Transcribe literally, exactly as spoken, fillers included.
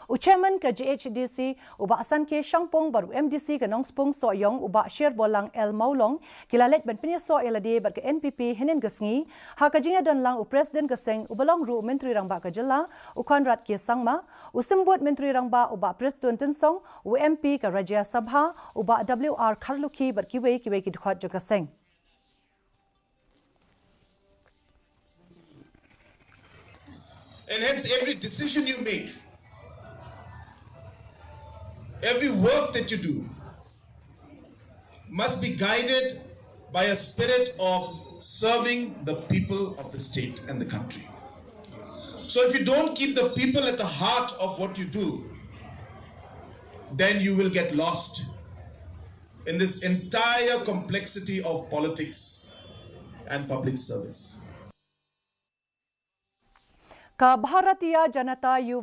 U Chairman ka J H D C, u Bah Sanke Shangpung bad u M D C ka Nongspung Sohiong, u Bah Sherbolang L Mawlong, ki la leit ban pynïasoh ïa lade bad ka N P P hynnin ka sngi, ha ka jingïadon lang u President ka seng, uba long ruh u Myntri Rangbah ka jylla, u Conrad K Sangma, u Symbud Myntri Rangbah, u Bah Prestone Tynsong, u M P ka Rajya Sabha, u Bah W R Kharlukhi bad kiwei kiwei ki dkhot jong ka seng. And hence, every decision you make, every work that you do, must be guided by a spirit of serving the people of the state and the country. So, if you don't keep the people at the heart of what you do, then you will get lost in this entire complexity of politics and public service. Ka Bharatiya Janata Yuva